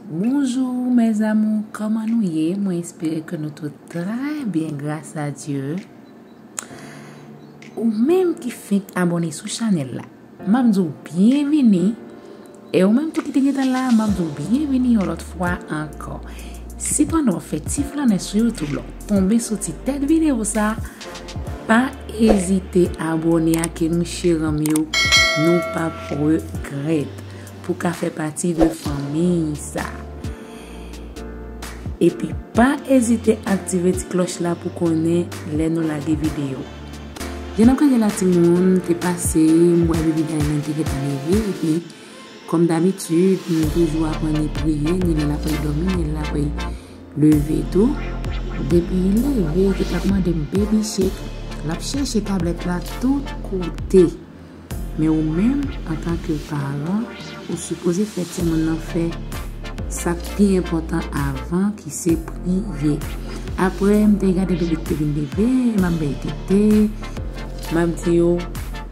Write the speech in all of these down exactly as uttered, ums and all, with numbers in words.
Bonjou, mes amours, kòman nou ye? Mwen espere ke nou tout trè byen, gras a Dye. Ou menm ki fenk abòne sou chanèl la, m ap di w byenvini. E ou menm tou ki te gentan la, m ap di w byenvini yon lòt fwa ankò. Sipandan w fè ti flannen sou YouTube la, w tonbe sou ti tèt videyo sa, pa ezite abòne ak nou, cheranm yo, nou p ap regrèt pou ka fè pati de fanmiy sa. Epi pa ezite aktive ti klòch la pou konnen lè nou lage videyo. Jan n ap gade la timoun, te pase, m wè Baby Diamond te gentan leve, epi kòm dabitid, nou toujou aprann li priye, ni lè l apral dòmi, ni lè l apral leve tou. Depi li leve, li te t ap mande m Baby Shake, l ap chèche tablèt la tout kote. Men ou menm, antanke paran, ou sipoze fè timoun nan fè sa k pi enpòtan avan, ki se priye. Apre, m te gade Baby te vin leve, m ap bèl tete. M ap di yo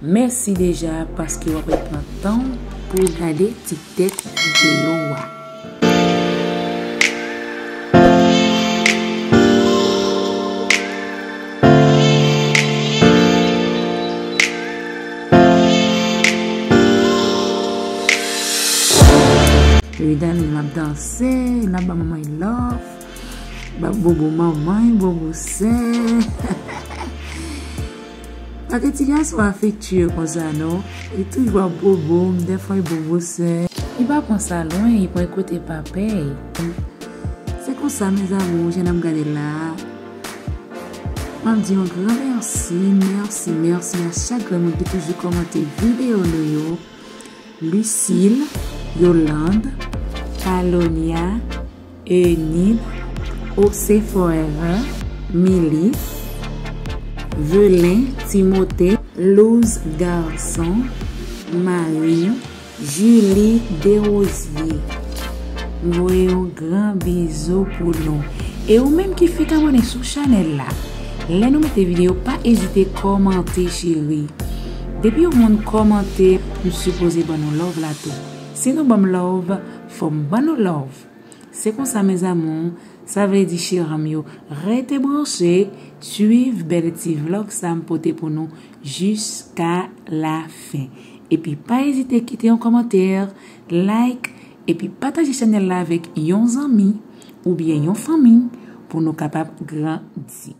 mèsi deja paske w ap pran tan w pou w gade ti tèt videyo a. Evidently, m ap danse, m ap ba manman love, ba bobo manman, bobo sè. Pa gen ti gason afektye konsa non. Li toujou ap bobo m, dèfwa li bobo sè. Li pa pran sa lwen, li pran kote papay. Se konsa, mes amours, jan n ap gade la. M ap di yon gran mèsi, mèsi, mèsi a chak grenn moun ki toujou kòmante videyo nou yo. Lucille, Yolande, Palonia, Enid, Ose Forever, Milis, Velin, Timote, Luz Garçon, Marie, Julie Desrosiers. M voye yon gran bizou pou nou. E ou menm ki fenk abòne sou chanèl la, lè nou mete videyo, pa ezite kòmante, cheri. Depi yon moun kòmante, m sipoze ban nou love la tou. Si nou ban m love, fò m ban nou love. Se konsa, mes amours, sa vle di, cheranm yo, rete branche, swiv bèl ti vlòg sa m pote pou nou jiska lafen. Epi pa ezite kite yon kòmantè, like, epi pataje chanèl la avèk yon zanmi oubyen yon fanmi pou nou kapab grandi.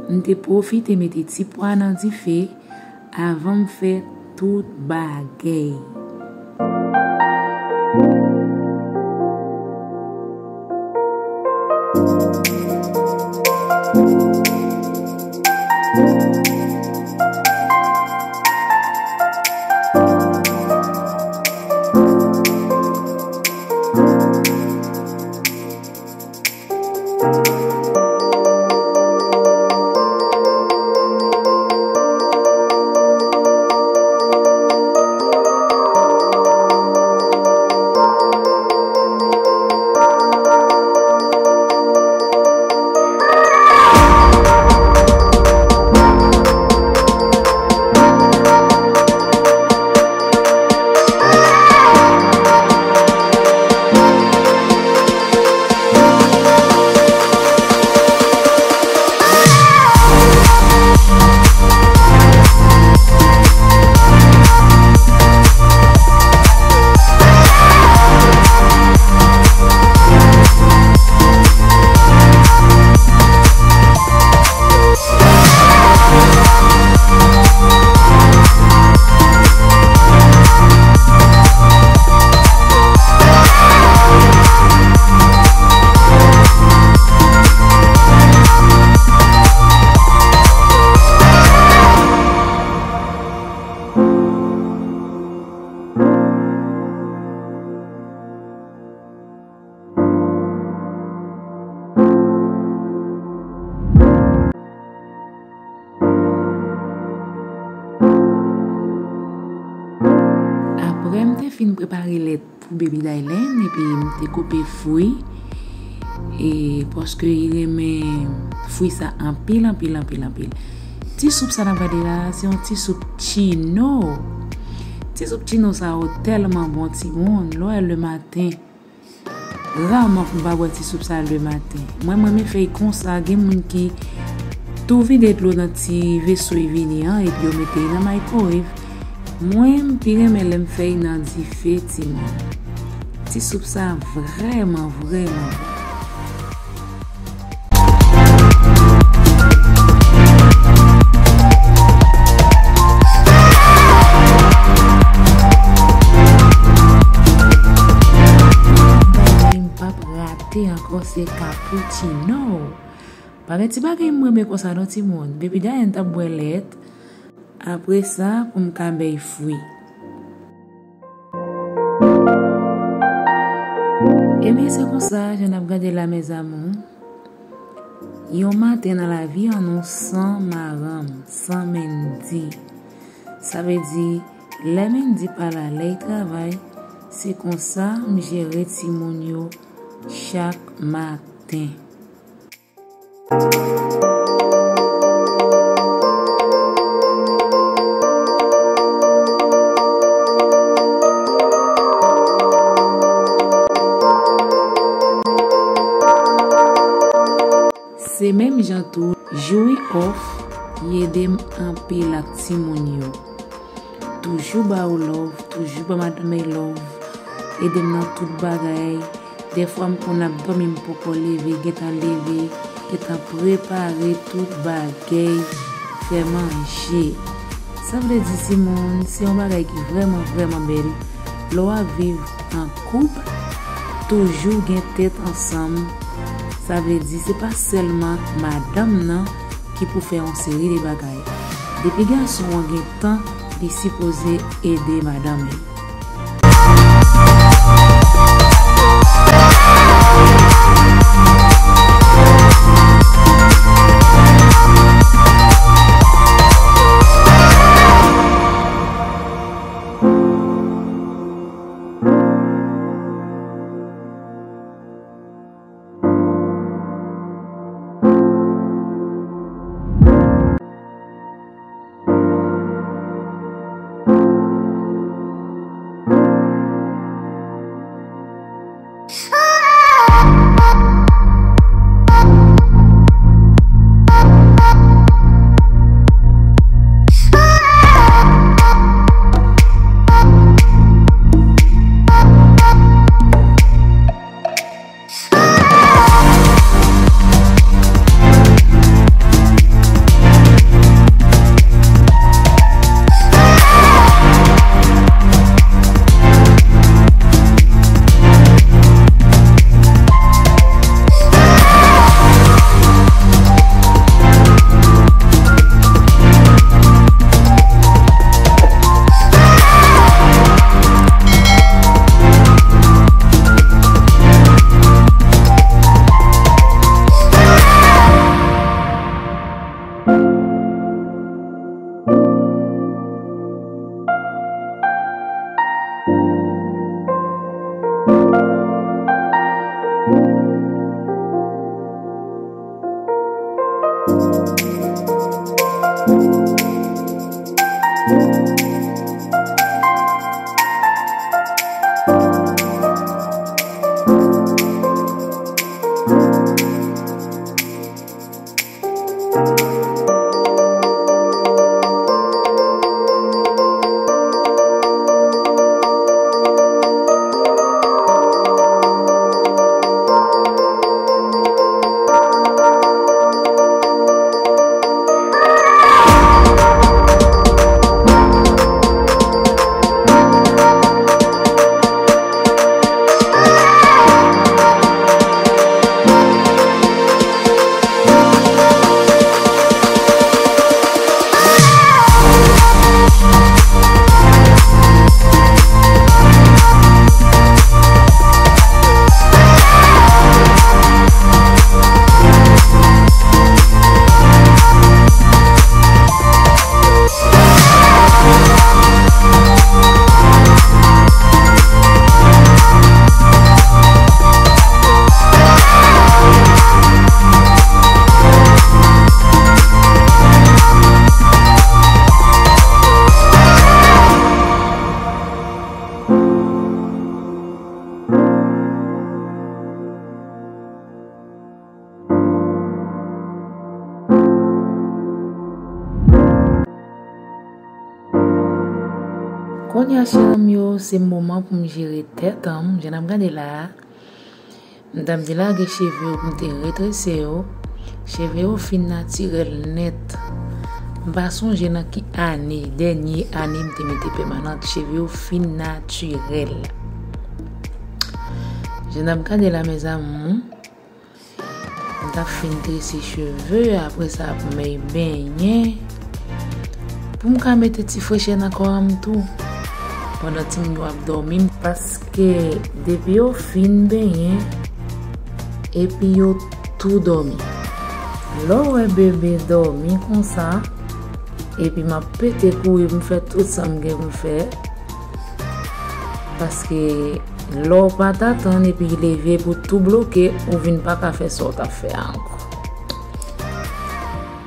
M te pwofite mete ti pwa nan dife avan m fè tout bagay. Fin prepare lèt pou Baby Dylan, epi m te koupe fwi, e paske li renmen fwi sa anpil, anpil, anpil, anpil. Ti soup sa n ap gade la, se yon ti soup chino. Ti soup chino sa yo tèlman bon, timoun. Lè w wè lematen, raman pou m pa bwè ti soup sa lematen. Mwen, m renmen fè l konsa. Gen moun ki tou vide dlo nan ti veso y vini an, epi yo mete l nan microwave. Mwen, m pi renmen lè m fè l nan dife, timoun. Ti soup sa vrèman, vrèman bon. Bagay m p ap rate ankò se cappuccino. Pa gen ti bagay m renmen konsa non, timoun. Baby Dylan t ap bwè lèt. Apre sa, pou m ka bay fwi. Ebyen, se konsa, jan n ap gade la, mes amours. Yon maten nan lavi an nou san maranm, san Mendy. Sa vle di, lè Mendy pa la, lè l travay, se konsa m jere timoun yo chak maten. Se menm jan tou, jou wi off, li ede m anpil ak timoun yo. Toujou ba yo love, toujou ba madanm mwen love. Ede m nan tout bagay. Dèfwa m konn ap dòmi, m poko leve, gentan leve, gentan prepare tout bagay, fè manje. Sa vle di, timoun, se yon bagay ki vrèman, vrèman bèl. Lè w ap viv an koup, toujou gen tèt ansanm. Sa vle di, se pa sèlman madanm nan ki pou fè yon seri de bagay. Depi gason an gen tan, li sipoze ede madanm li. Kounye a, chè zanmi yo, se moman pou m jere tèt an m. Jan n ap gade la a, m t ap di lage cheve yo pou m te retrese yo. Cheve yo fin natirèl nèt. M pa sonje nan ki ane, dènye ane m te mete pèmanant. Cheve yo fin natirèl. Jan n ap gade la, mes amours, m t ap fin trese cheve, apre sa pou m al benyen, pou m ka mete ti frechè nan kò an m tou, pandan timoun yo ap dòmi, paske depi yo fin benyen, epi yo tou dòmi. Lè w wè bebe dòmi konsa, epi m ap pete kouri pou m fè tout sa m gen pou m fè, paske lè w pa t atann epi leve pou tou bloke, ou vin pa ka fè sa w t ap fè a ankò.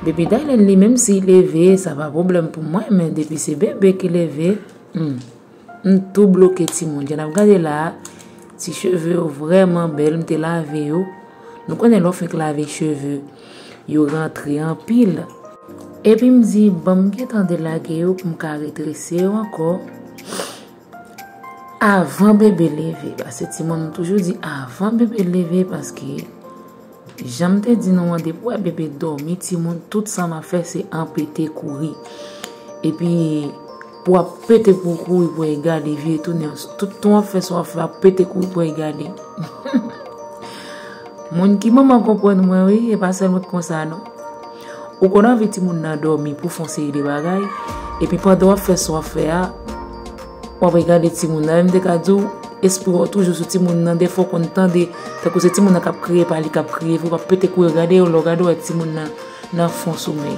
Bebe Dylan li menm si leve, sa pa pwoblèm pou mwen, men depi se bebe ki leve, hmm, m tou bloke timoun. Jan n ap gade la a, ti cheve yo vrèman bèl, m te lave yo. Nou konnen lè w fenk lave cheve, yo rantre anpil. Epi m di, ban m gentan delage yo pou m ka retrese yo ankò avan bebe leve. Paske timoun, m toujou di avan bebe leve, paske jan m te di nou an, depi w wè bebe dòmi, timoun, tout sa m ap fè se an pete kouri. Epi pou w ap pete pou w kouri pou w al gade, vire tounen, tout tan w ap fè sa w ap fè, w ap pete kouri pou w al gade. Moun ki manman konprann mwen, wi, e pa sèl mwen ki konsa, non. Ou konn anvi timoun nan dòmi pou fè yon seri de bagay, epi pandan w ap fè sa w ap fè a, w ap gade timoun nan. Menm te ka di w, espri w toujou sou timoun nan, defwa w konn tande, tankou se timoun nan k ap kriye, pa li k ap kriye, epi w ap pete kouri gade yo, lè w gade w wè timoun nan nan fon somèy.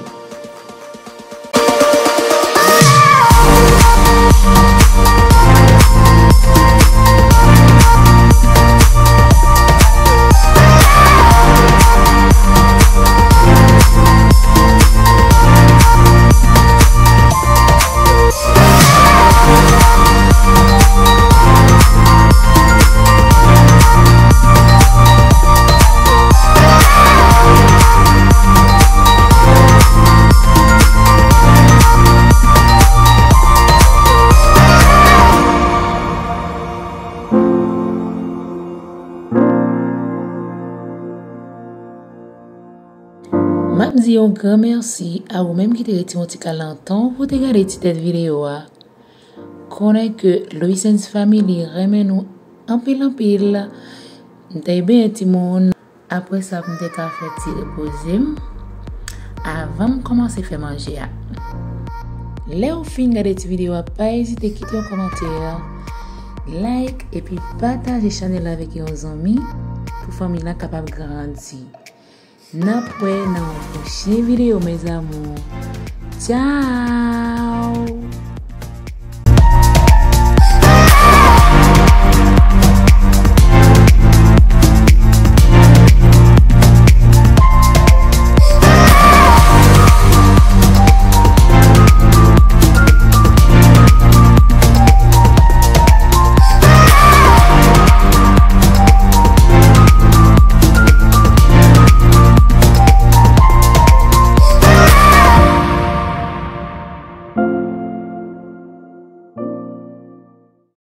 M ap di yon gran mèsi a ou menm ki te retire yon ti kal nan tan w pou te gade ti tèt videyo a. Konnen ke Louisens Family renmen nou anpil, anpil. M te benyen timoun. Apre sa, pou m te ka fè ti repoze m avan m kòmanse fè manje a. Lè w fin gade ti videyo a, pa ezite kite yon kòmantè, like, epi pataje chanèl la avèk yon zanmi pou fanmi lan kapab grandi. N ap wè nan yon pwochen videyo, mes amours. Tchao!